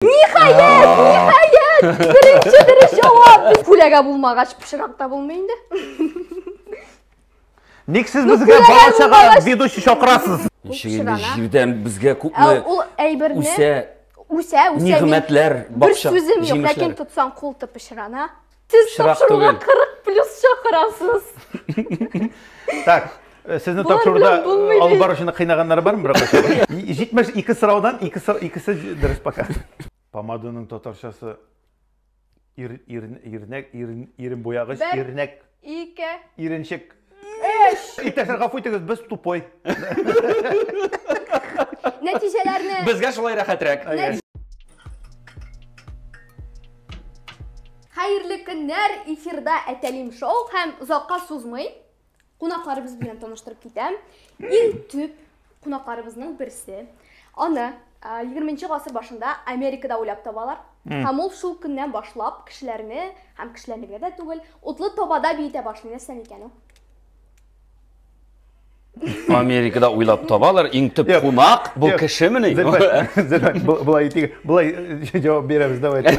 Ниһаять, ниһаять, беренче дөрес җавап. Күләгә булмагач, пычрак та булмый инде. Ник сез Ну, безгә күләгә бала чага булмагач- ведущий чакырасыз? Ничек инде пычрана. җирдән безгә Ә күпме ул әйберне үсә үсә, үсә. мин нигъмәтләр, Бер бакча сүзем юк, җимешләре. ләкин тотсаң кул пычрана. Сез Пычрак тапшыруга түгел. 40 плюс чакырасыз. Так, сезне Болар тапшыруда белән булмый алып бит. баручыны кыйнаганнары бармы берәр кайчан? 72 сораудан икесе дөрес пока. Помаданың татарчасы ир, ир, ирнәк, ирен, ирен буягыч, Бер. ирнәк, Ике, иренчек. өч. Иптәшләр, гафу итегез, без тупой. Нәтиҗәләрне Безгә шулай рәхәтрәк. Әйе. Хәерле көннәр, эфирда Әтәлим шоу һәм озакка сузмый кунакларыбыз белән таныштырып китәм. Иң төп кунакларыбызның берсе. Аны 20 гасыр башында Америкада уйлап табалар. Һәм ул шул көннән башлап кешеләрне һәм кешеләрне генә дә түгел, утлы табада биетә башлый. Нәрсә микән ул? Америкада уйлап табалар, иң төп Юк. кунак бу Юк. кешемени? Зөлфәт, Зөлфәт, болай итик, болай җавап бирәбез, давайте.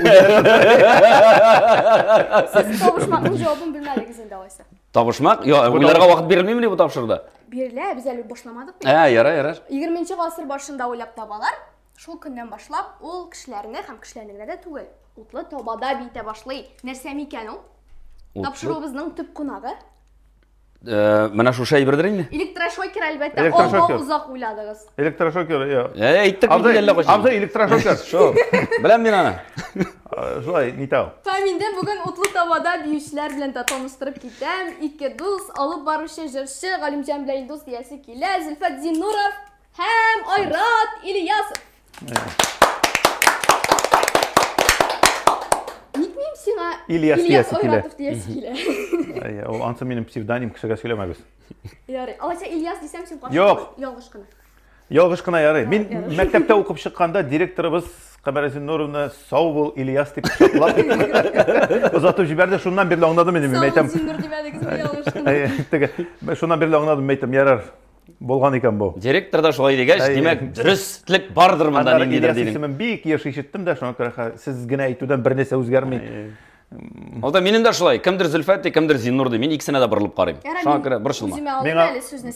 Сез табышмакның җавабын белмәдегез инде алайса. Табышмак? Йо, уйларга вакыт бирелмимени бу тапшыруда? Бирелә, без әле башламадык бит. Ә, ярар, ярар. 20 гасыр башында уйлап табалар. Шул көннән башлап ул кешеләрне һәм кешеләрне генә дә түгел, утлы табада биетә башлый. Нәрсә микән ул? Утлы- Тапшыруыбызның төп кунагы. Менә шушы әйбердер инде. Электрошокер, әлбәттә. Электрошокер. Ого, озак уйладыгыз. Электрошокер, йо. Ә, әйттек бит Абзый, әллә кайчан. абзый, электрошокер. Шул. Беләм мин аны. Шулай, не тау. Һәм инде бүген утлы табада биючеләр белән дә таныштырып китәм. Ике дус, алып баручы җырчы Галимҗан белән Илдус диясе килә. Зөлфәт Зиннуров һәм Айрат Ильясов. Ник мин сиңа Ильяс диясе килә. Айратов диясе килә. Әйе, ул ансы минем псевдоним, кешегә сөйләмәгез. Ярый. Алайса Ильяс дисәм, син каршы Юк. түгел, Ялгыш кына. Ялгыш кына ярый. Мин Ярый. мәктәптә укып чыкканда директорыбыз Камәрә Зиннуровна сау бул Ильяс дип кочаклап озатып җибәрде. Шуннан бирле аңладым инде мин Сау әйтәм. бул, Зиннур димәдегезме ялгыш кына? Әйе, теге, шуннан бирле аңладым, мин әйтәм, ярар. Булган икән бу. Директор да шулай дигәч, Әйе. димәк, дөреслек бардыр монда Аннары ниндидер Ильяс дидең. исемен бик еш ишеттем дә, шуңа күрә сез генә әйтүдән бер нәрсә үзгәрми. Ул да минем дә шулай. Кемдер Зөлфәт ди, кемдер Зиннур ди. Мин икесенә дә борылып карыйм. Ярар, Шуңа мин күрә борчылма. Үземә алыйм Миңа- әле сүзне.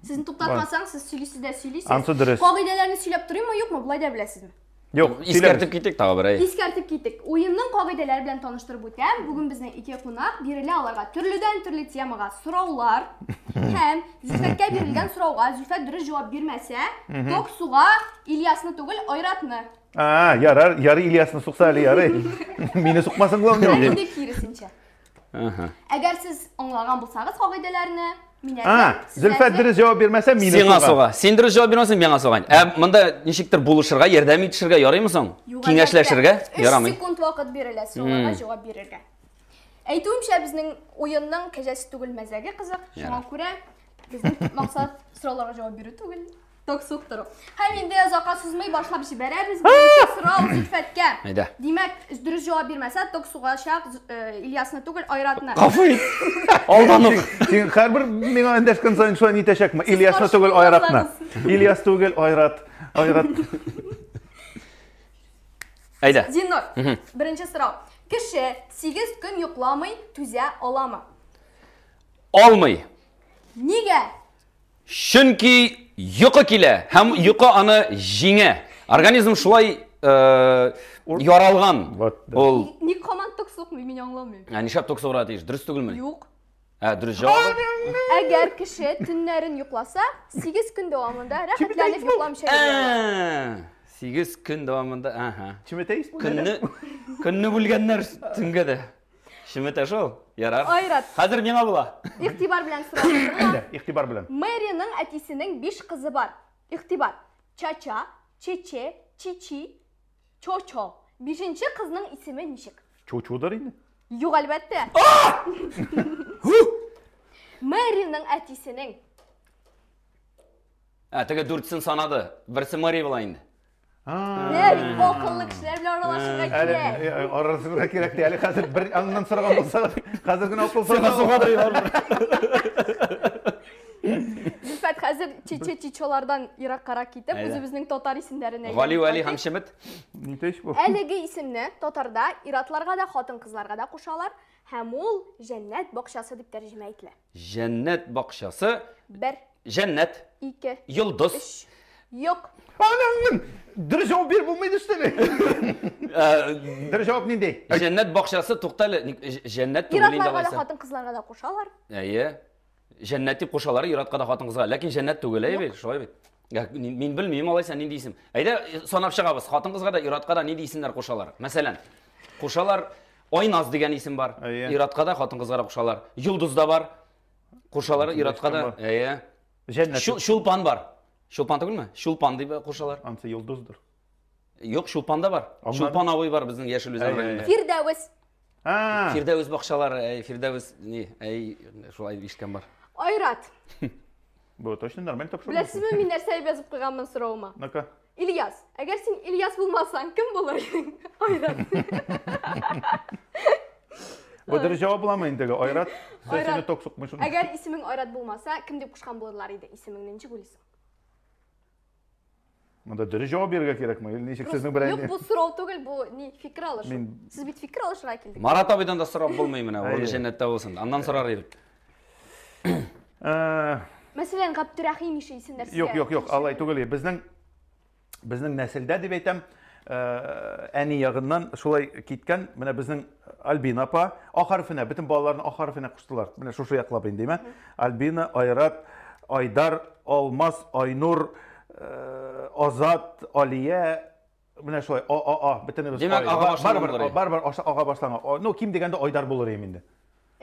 Сезне туктатмасаң, сез сөйлисез дә сөйлисез. Ансы дөрес. Кагыйдәләрне сөйләп торыйммы, юкмы? Болай да беләсезме? Юк, Искәртеп китик тагы бер, әй. Искәртеп китик. Уенның кагыйдәләре белән таныштырып үтәм. Бүген безнең ике кунак бирелә аларга төрледән-төрле темага сораулар һәм Зөлфәткә бирелгән сорауга Зөлфәт дөрес җавап бирмәсә, ток суга Ильясны түгел, Айратны. А, ярар, ярый Ильясны сукса әле, ярый. Мине сукмасын Һәм главное. инде киресенчә. Аһа. Әгәр сез аңлаган булсагыз кагыйдәләрне, мин А, әзер, сез Зөлфәт әзер. дөрес җавап бирмәсә, мине Сиңа суга. суга. Син дөрес җавап бирмәсәң, миңа суга. Ә монда ничектер булышырга, ярдәм итешергә ярыймы соң? Юк, Киңәшләшергә әлбәттә. Өч ярамый. секунд вакыт бирелә сорауларга җавап бирергә. Әйтүемчә, безнең уенның кәҗәсе түгел, мәзәге кызык. Шуңа күрә безнең төп максат сорауларга җавап бирү түгел, ток суктыру. Һәм инде озакка сузмый башлап җибәрәбез. Беренче сорау Зөлфәткә. Әйдә. Димәк, дөрес җавап бирмәсә, ток сугачак Ильясны түгел, Айратны. Гафу ит. Алдан ук. Син һәрбер миңа эндәшкән саен шулай нитәчәкме? Ильясны каршы түгел, Айратны. булмасагыз. Ильяс түгел, Айрат. Айрат. Әйдә. Зиннур, беренче сорау. Кеше 8 көн йокламый түзә аламы? Алмый. Нигә? Чөнки йокы килә һәм йокы аны җиңә. Организм шулай яралган. Вот, да. Ул Ник һаман ток сукмый, мин аңламыйм. Ә нишләп ток сугырга тиеш? Дөрес түгелме? Юк. Ә, дөрес җавабы. Әгәр кеше төннәрен йокласа, 8 көн дәвамында рәхәтләнеп йокламыйча йөри ала. Ә, 8 көн дәвамында, аһа. Чеметә исме? Көнне көнне бүлгәннәр төнгә дә. Чеметә шул. Ярар. Айрат. Хәзер миңа була. Игътибар белән сорау тыңла. Әйдә, игътибар белән. Мэриның әтисенең 5 кызы бар. Игътибар. Чача, Чече, Чичи, Чочо. Бишенче кызның исеме ничек? Чучудыр инде. Юк, әлбәттә. Мэриның әтисенең Ә, теге дүртсен санады. Берсе Мэри була инде. Менә бит акыллы кешеләр белән аралашырга Әле кирәк. аралашырга кирәк ди. Әле хәзер бер аңнан сораган булса, хәзер генә акыл сораган. Зөлфәт, хәзер Хәзер чече чичолардан ераккарак китеп, үзебезнең татар исемнәренә Гали Вәли һәм Чемет. Нитеш бу? Әлеге исемне татарда иратларга да, хатын-кызларга да кушалар һәм ул җәннәт бакчасы дип тәрҗемә ителә. Җәннәт бакчасы. Бер. Җәннәт. Ике. Йолдыз. Өч. Юк. Анаңның дөрес җавап биреп булмый что ли? Дөрес җавап нинди? Җәннәт бакчасы, туктале, җәннәт түгел инде Иратларга да, хатын-кызларга да кушалар. Әйе. Җәннәт дип кушалар ир-атка да хатын-кызга. Ләкин җәннәт түгел, әйе бит, шулай бит. Мин белмим, алайса нинди исем. Әйдә, санап чыгабыз. Хатын-кызга да, ир-атка да нинди исемнәр кушалар? Мәсәлән, кушалар Айназ дигән исем бар. Ир-атка да, хатын-кызга да кушалар. Йолдыз да бар. Кушалар ир-атка да. Әйе. Җәннәт. Чулпан бар. Чулпан түгелме? Чулпан дип кушалар. Ансы йолдыздыр. Юк, Чулпан да бар. Чулпан абый бар безнең Яшел Үзән районында. Фирдәвес. Фирдәвес бакчалары, әй, Фирдәвес, ни, әй, шулай ишеткән бар. Айрат. Бу точно нормаль тапшыру. Беләсезме, мин нәрсә дип язып куйганмын соравыма? Ну-ка. Ильяс. Әгәр син Ильяс булмасаң, кем булыр идең? Айрат. Бу дөрес җавап буламы инде? Айрат, син сине ток сукмый шунда. Әгәр исемең Айрат булмаса, кем дип кушкан булырлар иде исемеңне? Ничек уйлыйсың? Монда дөрес җавап бирергә кирәкме? Или ничек сезнең белән? Юк, бу сорау түгел, бу ни, фикер алышу. Мин... Сез бит фикер алышырга килдек. Марат абыйдан да сорап булмый менә, урыны җәннәттә булсын. Аннан сорар идек. Мәсәлән, Габдурәхим ише исемнәр сезгә. Юк, юк, юк, алай түгел. Безнең безнең нәселдә дип әйтәм, әни ягыннан шулай киткән. Менә безнең Альбина апа А хәрефенә, бөтен балаларны А хәрефенә куштылар. Менә шушы яклап инде, димә. Альбина, Айрат, Айдар, Алмаз, Айнур, Азат, Алия, менә шулай А, А, А, бөтенебез. Димәк, ага башланган булыр. Барыбер ага башланган. Ну, ким дигәндә Айдар булыр идем инде.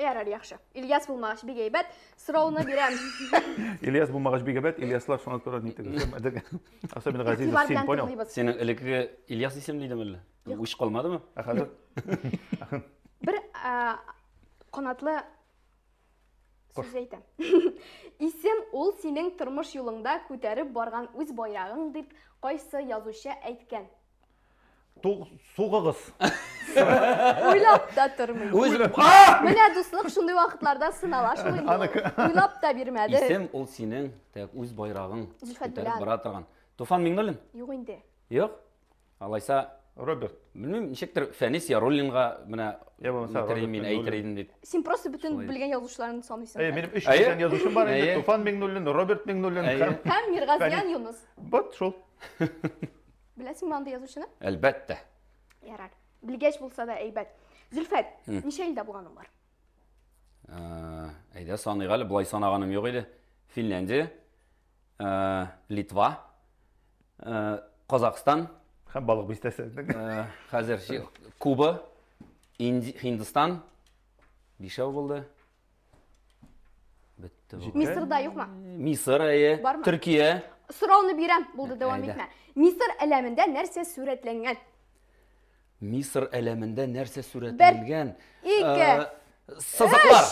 Ярар, яхшы. Ильяс булмагач, бик әйбәт. Сорауны бирәм. Ильяс булмагач, бик әйбәт. Ильяслар шуңа күрә ни түгел. Особенно Газизов, син понял? Синең элеккеге Ильяс исемле идеме әллә? Үч калмадымы? Ә хәзер? Бер канатлы сүз әйтәм. Исем ул синең тормыш юлыңда күтәреп барган үз байрагың дип кайсы язучы әйткән? Сугыгыз. Уйлап та тормый. Менә дуслык шундый вакытларда сынала шул инде. Уйлап та бирмәде. Исем ул синең так үз байрагың күтәреп бара торган. Туфан Миңнуллин? Юк инде. Юк? Алайса Роберт. Белмим, ничектер Фәнис Яруллинга менә мин әйтер идем дип. Син просто бөтен белгән язучыларны саныйсың. Әйе, минем өч белгән язучым бар инде. Туфан Миңнуллин, Роберт Миңнуллин һәм Миргазиян Юныс. Вот шул. Беләсеңме андый язучыны? Әлбәттә. Ярар. Белгәч булса да әйбәт. Зөлфәт, ничә илдә булганың бар? Әйдә, саныйк әле, болай санаганым юк иде. Финляндия, Литва, Казахстан. Һәм балык бистәсе. Хәзер Куба, Һиндстан. Бишәү булды. Бетте бу. Мисырда юкмы? Мисыр, әйе. Бармы? Төркия. Сорауны бирәм, булды, дәвам итмә. Мисыр әләмендә нәрсә сурәтләнгән? Мисыр әләмендә нәрсә сурәтләнгән? Бер, ике, сызыклар.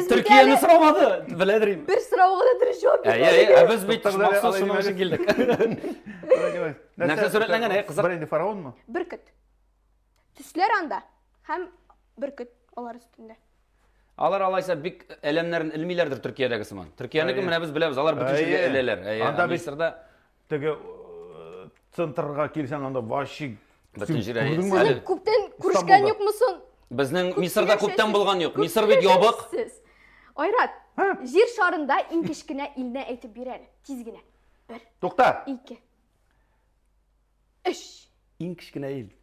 Төркияне сорамады, беләдер инде. Бер сорауга да дөрес җавап бирмәде. Әйе, әйе, ә без бит махсус шуның өчен килдек. Нәрсә сурәтләнгән, әйе, кызык. Бер инде фараонмы? Бөркет. Төсләр анда һәм бөркет алар өстендә. Алар алайса бик әләмнәрен элмиләрдер Төркиядәге сыман. Төркиянеке менә без беләбез, алар бөтен җиргә эләләр. Әйе, Анда бит Мисырда теге центрга килсәң, анда вообще бөтен җир әйе. Сезнең күптән күрешкән юкмы соң? Безнең Мисырда күптән булган юк. Мисыр бит ябык. Айрат, җир шарында иң кечкенә илне әйтеп бир әле, тиз генә. Бер. Тукта. Ике. Өч. Иң кечкенә ил.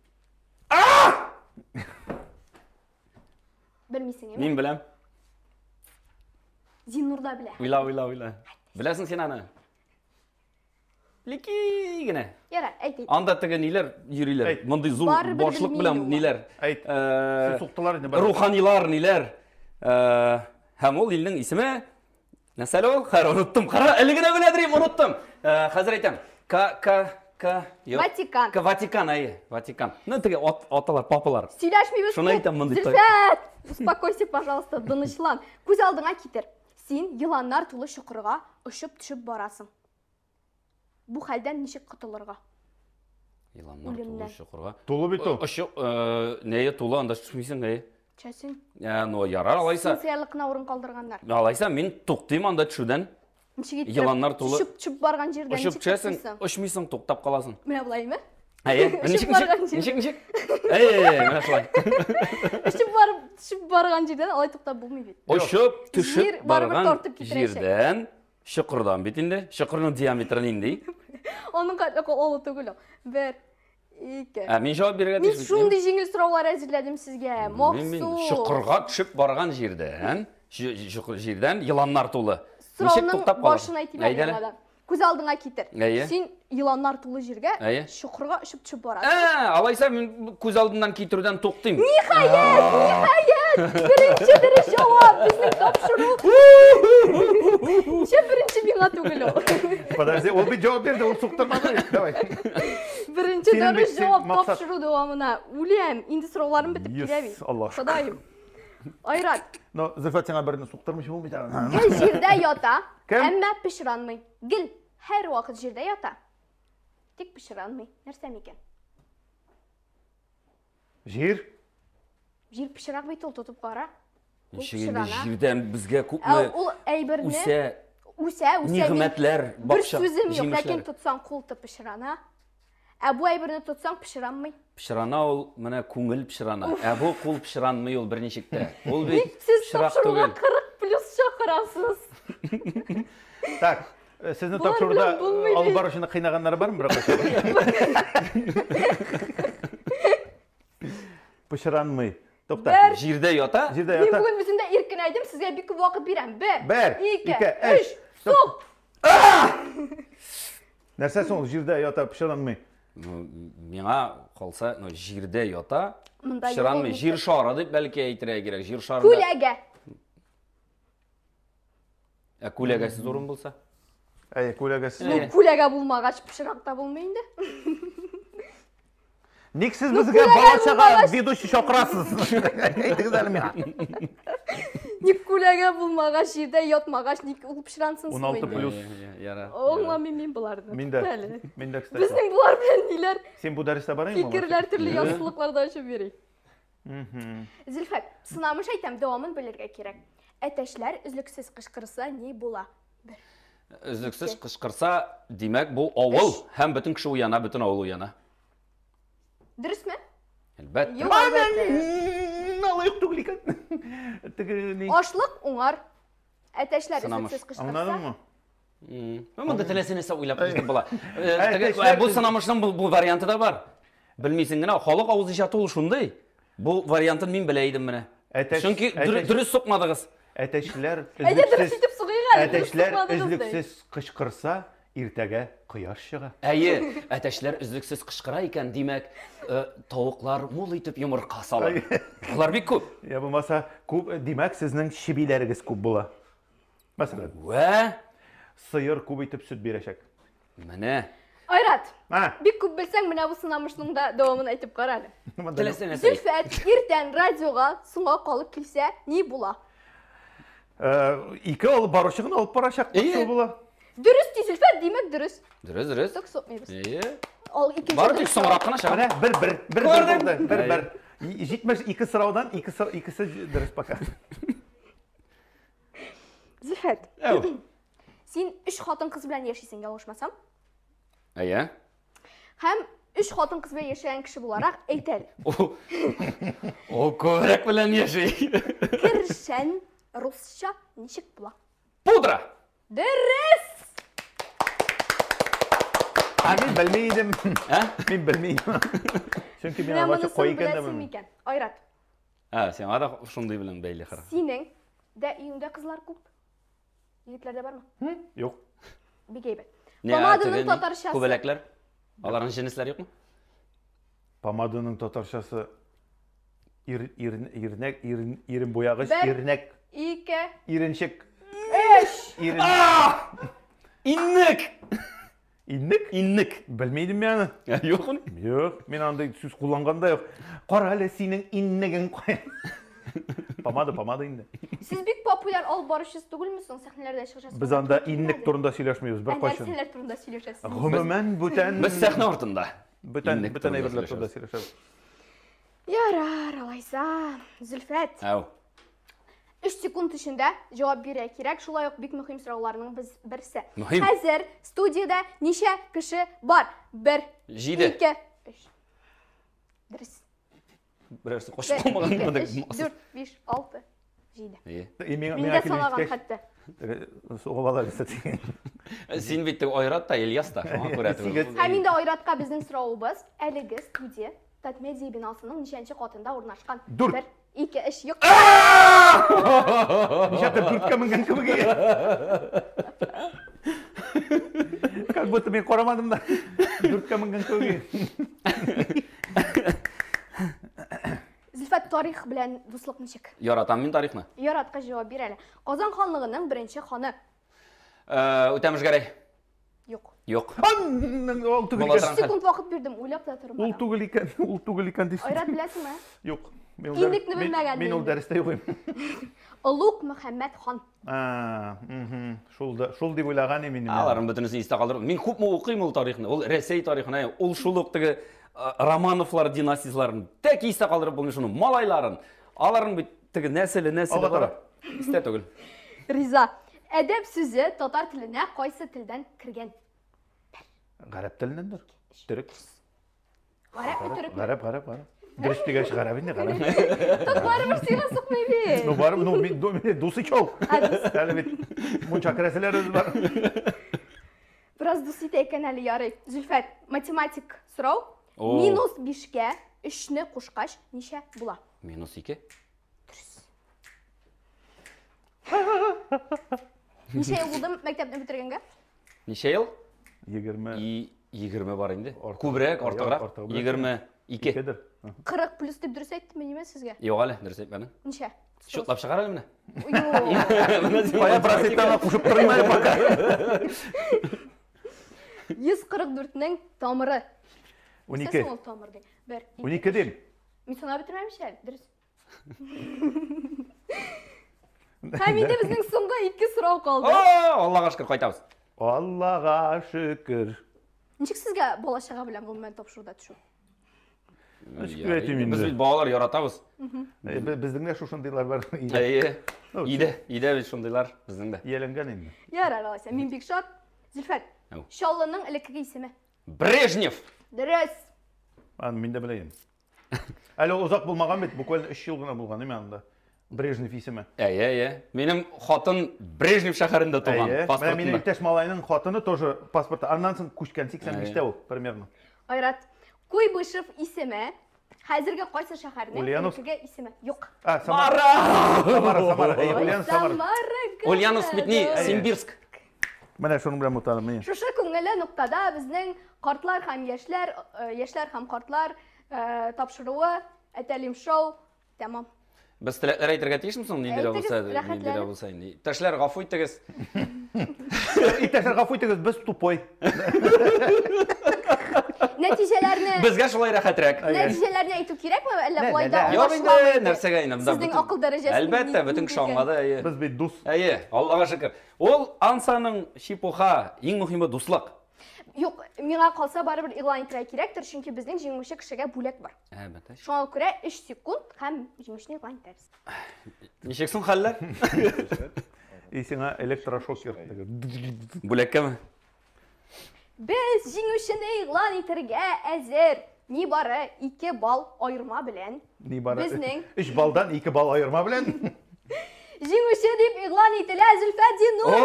Белмисең, әйме? Мин беләм. Зиннур да белә. Уйла, уйла, уйла. Беләсең син аны? Лики генә. Ярар, әйт, әйт. Анда теге ниләр йөриләр. Әйт. Мондый зур Барыбер башлык белмим белән ул. ниләр. Әйт. Э, Син суктылар инде. барыбер. Руханилар ниләр. Э, Һәм ул илнең исеме Нәрсә әле ул? Хәер, оныттым. Кара, әле генә белә дим, оныттым. Э, хәзер әйтәм. К, К, К, юк. Ватикан. К, Ватикан, әйе, Ватикан. Ну, теге ат, аталар, папалар. Сөйләшмибез. Шуны әйтәм, мондый той. Зөлфәт, успокойся, пожалуйста, тынычлан. Күз алдыңа китер. Син еланнар тулы чокырга очып төшеп барасың. Бу хәлдән ничек котылырга? Еланнар тулы Үлемнән. чокырга. Тулы бит ул. Очып, э, нәе тулы, анда төшмисең, әйе. Төшәсең. Ә, ну, ярар, алайса. Син сыярлык кына урын калдырганнар. Алайса, мин туктыйм анда төшүдән. Ничек итеп? Еланнар тулы. Төшеп, төшеп барган җирдән Очып ничек төшәсең, туктыйсың? очмыйсың, туктап каласың. Менә болаймы? Әйе, Очып ничек, ничек, барган җир. ничек, ничек? Әйе, менә шулай. Очып барып, төшеп барган җирдән алай туктап булмый бит. Очып, төшеп Җир барыбер барган тартып китерәчәк. җирдән, чокырдан бит инде. Чокырның диаметры нинди? Аның хәтле олы түгел ул. Бер, ике. Ә мин җавап бирергә Мин тиеш бит. шундый җиңел сораулар әзерләдем сезгә. Мин, мин Махсус. чокырга төшеп барган җирдән, җирдән еланнар тулы. Ничек Сорауның туктап каласың? башын әйтим әле Әйдә әле. яңадан. Күз алдыңа китер. Әйе. Син еланнар тулы җиргә Әйе. чокырга очып төшеп барасың. Ә, алайса мин күз алдыннан китерүдән туктыйм. Ниһаять, ниһаять, беренче дөрес җавап безнең тапшыру. Ничә беренче миңа түгел ул. Подожди, ул бит җавап бирде, ул суктырмады бит. Давай. Беренче Синең бит дөрес син җавап максат. тапшыру дәвамына. Үләм, инде сорауларым бетеп Yes, килә бит. Аллаһ. Ходаем. Айрат, Но Зөлфәт сиңа берне суктырмыйча булмый тагын. гел җирдә ята, Кем? әмма пычранмый. Гел һәр вакыт җирдә ята. Тик пычранмый. Нәрсә микән? Җир. Җир пычрак бит ул, тотып кара. Ул Ничек инде пычрана. җирдән безгә Ә күпме ул әйберне үсә үсә, үсә. Мин нигъмәтләр, Бер бакча сүзем юк, ләкин җимешләр. тотсаң кул пычрана. Ә бу әйберне тотсаң пычранмый. Пычрана ул менә күңел пычрана. Ә бу кул пычранмый ул берничек тә. Ул бит Сез пычрак тапшыруга түгел. 40 плюс чакырасыз. Так, сезне Болар тапшыруда белән булмый алып бит. баручыны кыйнаганнары бармы беркайчан? Пычранмый. Тукта. Бер. Җирдә ята. Җирдә Мин ята. бүген үзем дә иркенәйдем, сезгә бик күп вакыт бирәм. Бер, Бер, ике, ике, өч, өч. сук. Нәрсә соң ул җирдә ята пычранмый? Ну, миңа калса, ну, җирдә ята, Монда юк пычранмый. ул Җир шары дип бәлки әйтергә кирәк. Җир шарында. Күләгә. Ә күләгәсез урын булса? Әй, күләгәсез. Ну, күләгә булмагач, пычрак та булмый инде. Ник сез Ну, безгә күләгә бала чага булмагач- ведущий чакырасыз? Әйтегез әле миңа. Ник күләгә булмагач, җирдә ятмагач, ник ул пычрансын соң 16 инде? плюс. Яра. Аңламыйм мин боларны. Мин дә. Әле. Мин дә, кстати. Безнең болар белән ниләр Син бу дәрестә барыңмы? фикерләр төрле Иә. яссылыкларда очып йөри. Мгм. Зөлфәт, сынамыш әйтәм, дәвамын белергә кирәк. Әтәчләр өзлексез кычкырса ни була? Бер. Өзлексез кычкырса, димәк, бу авыл һәм бөтен кеше уяна, бөтен авыл уяна. Дөресме? Әлбәттә. Юк, әлбәттә. Алай юк түгел икән. Теге ни? Ашлык уңар. Әтәчләр Сынамыш. өзлексез кычкырса. Аңладыңмы? Монда теләсә нәрсә уйлап китеп була. Ә, Теге, әтәчләр Бу сынамышның бу варианты да бар. Белмисең генә, халык авыз иҗаты ул шундый. Бу вариантын мин белә идем менә. Әтәч- Чөнки әтәч- дөрес сукмадыгыз. Әтәчләр Әйдә дөрес өзлексез итеп сугыйк әле. дөрес Әтәчләр сукмадыгыз ди. өзлексез кычкырса, иртәгә кояш чыга. Әйе, әтәчләр өзлексез кычкыра икән, димәк, тавыклар мул итеп йомырка сала. Алар бик күп. Я булмаса, күп, димәк, сезнең чебиләрегез күп була. Мәсәлән, Вә, сыер күп итеп сөт бирәчәк. менә. Айрат, А, бик күп белсәң, менә бу сынамышның да дәвамын әйтеп кара әле. монда Теләсә нәрсә. әйт. Зөлфәт иртән радиога соңга калып килсә, ни була? Ике алып баручы гына алып барачак. Әйе. Шул була. Дөрес ди Зөлфәт, димәк дөрес. Дөрес, дөрес. Ток сукмыйбыз. Әйе. Ал икенче. Бары тик дөрес соңрак кына чыга. Менә бер бер бер бер Күрдең? булды. Бер Әйе. бер. 72 сораудан икесе дөрес пока. Зөлфәт, Әү. син өч хатын-кыз белән яшисең, ялгышмасам. Әйе. Һәм өч хатын-кыз белән яшәгән кеше буларак әйт әле. О, күбрәк белән яши. Кершән русча ничек була? Пудра. Дөрес! Ә мин белми идем. Ә? Мин белмим. Чөнки мин Менә аны вообще монысын кой икән дә беләсең белмим. микән? Айрат, Ә, сиңа да шундый белән бәйле хара. синең дә өеңдә кызлар күп. Егетләр дә бармы? Юк. Бик әйбәт. Не, ә, Помаданың теге ни? татарчасы. Күбәләкләр. Аларның җенесләре юкмы? Помаданың татарчасы ир ир ирнәк ирен ирен буягыч, Бер. ирнәк, Ике, иренчек, өч. ирен Иннек. иннек. Иннек. Белми идем мин аны. Ә, Юк ул. Юк, мин андый сүз кулланган да юк. Кара әле синең иннегең кая. Помада, помада инде. Сез бик популяр алып баручысыз түгелме соң сәхнәләрдә чыгышасыз? Без анда иннек турында сөйләшмибез бер кайчан. Нәрсәләр турында сөйләшәсез? Гомумән бүтән Без сәхнә артында. бүтән Иннек бүтән турында әйберләр турында сөйләшәбез. Ярар, алайса. Зөлфәт. Әү. 3 секунд эчендә җавап бирә кирәк. Шулай ук бик мөһим сорауларның без берсе. Мөһим. Хәзер студиядә ничә кеше бар? 1, 7. 2, 3. Дөрес. Берәрсе качып калмаган 1, 2, 3, 4, 5, 6, 7. Әйе. Мин Мин дә санаган хәтта. Сугып ала берсе дигән. Син бит Айрат та, Ильяс та, шуңа күрә түгел. Һәм инде Айратка безнең соравыбыз, әлеге студия Татмедиа бинасының ничәнче катында урнашкан? 4. 1, 2, 3, юк. Ничәдер дүрткә менгән кебек. Как будто мин карамадым да. Дүрткә менгән кебек. Зөлфәт, тарих белән дуслык ничек? Яратам мин тарихны. Яратка җавап бир әле. Казан ханлыгының беренче ханы. Үтәмеш Гәрәй. Юк. Юк. Ул түгел Була икән. торган. Секунд вакыт бирдем, уйлап та тормадым. Ул түгел икән, ул түгел икән дисең. Айрат беләсеңме? Юк. Киндекне белмәгән Мин ул инде. дәрестә юк идем. Олуг Мөхәммәд хан. А, шул да, шул дип уйлаган идем инде. Аларның бөтенесен истә калдырып. Мин күпме укыйм ул тарихны. Ул Рәсәй тарихын, ул шул ук теге Романовлар династияләрен тәки истә калдырып булмый шуның малайларын. Аларның бит теге нәселе, нәселе Алга бар. таба. Истә түгел. Риза. Әдәп сүзе татар теленә кайсы телдән кергән? Гарәп теленнәндер. Төрек. Гарәпме, төрекме? Гарәп, гарәп, гарәп. Дөрес дигәч гарәп инде, гарәп. Тот барыбер сиңа сукмый бит. Ну барыбер, ну мин мин дус ич ул. Әле бит мунча керәселәребез бар. Бераз дус итә икән әле, ярый. Зөлфәт, математик сорау. О. Минус 5-кә 3-не кушкач ничә була? Минус 2. Ничә ел булды мәктәпне бетергәнгә? Ничә ел? 20 И 20 бар инде. Артык. Күбрәк, артыграк. Артыграк. 22. Икедер. 40 плюс дип дөрес әйттемме ниме сезгә? Юк әле, дөрес әйтмәдең. Ничә? Счетлап чыгар әле менә. Юк. Менә син Кая проценттан кушып торыйм әле пока. 144-нең тамыры. 12. Нәрсә ул тамыр ди? 1, 2. 12 дим. Мин санап бетермәмеш әле, дөрес. Һәм инде безнең соңгы ике сорау калды. О, Аллага шөкер, кайтабыз. Аллага шөкер. Ничек сезгә бала чага белән гомумән тапшыруда төшү? Ничек дип әйтим Без инде? бит балалар яратабыз. Безнең дә шушындыйлар бар. Өйдә. Әйе. Ну, Өйдә, өйдә бит шундыйлар безнең дә. Ияләнгән инде. Ярар, алайса, мин бик шат. Зөлфәт, Әү. Чаллының элеккеге исеме. Брежнев. Дөрес. Аны мин дә беләм. Әле ул озак булмаган бит, буквально 3 ел гына булган име анда. Брежнев исеме. Әйе, әйе. Минем хатын Брежнев шәһәрендә туган. Әйе. Менә минем Паспортында. иптәш малайның хатыны тоже паспорты. Аннан соң күчкән 85-тә ул примерно. Айрат, Куйбышев исеме хәзерге кайсы шәһәрнең Ульяновск. элеккеге исеме? Юк. А, Самара. Самара, Самара. Әйе, Ульяновск, Самара. Самара. Ульяновск бит ни, городы. Симбирск. Менә шуның белән мутаным мин. Шушы күңелле ноктада безнең картлар һәм яшьләр, яшьләр һәм картлар тапшыруы Әтәлим шоу тәмам. Без теләкләр әйтергә тиешме соң, нинди дә Әйтегез, булса, нинди дә рәхәтләнеп. булса инде. Иптәшләр, гафу итегез. Иптәшләр, гафу итегез, без тупой. Нәтиҗәләрне Безгә шулай рәхәтрәк. Нәтиҗәләрне әйтү кирәкме, әллә Лә, болай лә, да лә. Юк инде, аңлашыламы инде? нәрсәгә инде. Монда Сезнең бөтен- акыл дәрәҗәсе Әлбәттә, бөтен кеше аңлады, әйе. Без бит дус. Әйе, Аллага шөкер. Ул ансаның чепуха, иң мөһиме дуслык. Юк, миңа калса барыбер игълан итәргә кирәктер, чөнки безнең җиңүче кешегә бүләк бар. Әлбәттә. Шуңа күрә 3 секунд һәм җиңүчене игълан итәбез. Ничек соң хәлләр? И сиңа электрошокер. Бүләккәме? Без җиңүчене игълан итәргә әзер. Нибары 2 балл аерма белән. Ни бары Безнең 3 баллдан 2 балл аерма белән. җиңүче дип игълан ителә Зөлфәт Зиннуров.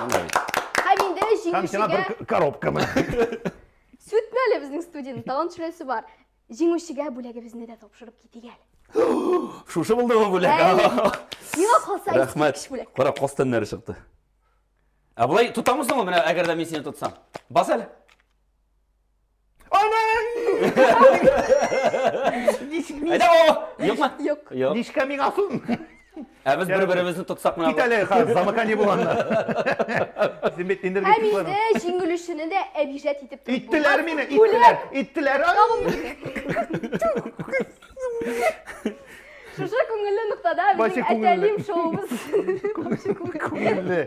Анда бит. Һәм инде Һәм сиңа бер җиңүчегә коробка менә. сүтмә әле безнең студияне, тагын төшерәсе бар. Җиңүчегә бүләгебезне дә тапшырып китик әле. Шушы булдымы бүләк? Әйе. Миңа калса Рәхмәт. искиткеч бүләк. Кара, кос тәннәре чыкты. Ә болай тотамы соң ул менә, әгәр дә мин сине тотсам? Бас әле. Ана! Ничек Әйдә, о! Юкмы? Юк. Юк. Ничкә миңа соң? Ә без бер-беребезне тотсак менә. Кит әле, хәзер замыкание булганда. Син бит Һәм энергетиклар. инде җиңелүчене дә әбижәт итеп торып Иттеләр булмас. мине, иттеләр, иттеләр. Ай! Тагын бер. Шушы күңелле ноктада Вообще безнең күңелле. Әтәлим шоуыбыз. Вообще күңелле. Күңелле.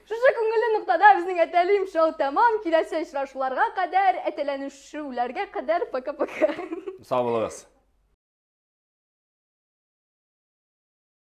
Шушы күңелле ноктада безнең Әтәлим шоу тәмам. Киләсе очрашуларга кадәр, әтәләнешүләргә кадәр. Пока-пока. Сау булыгыз.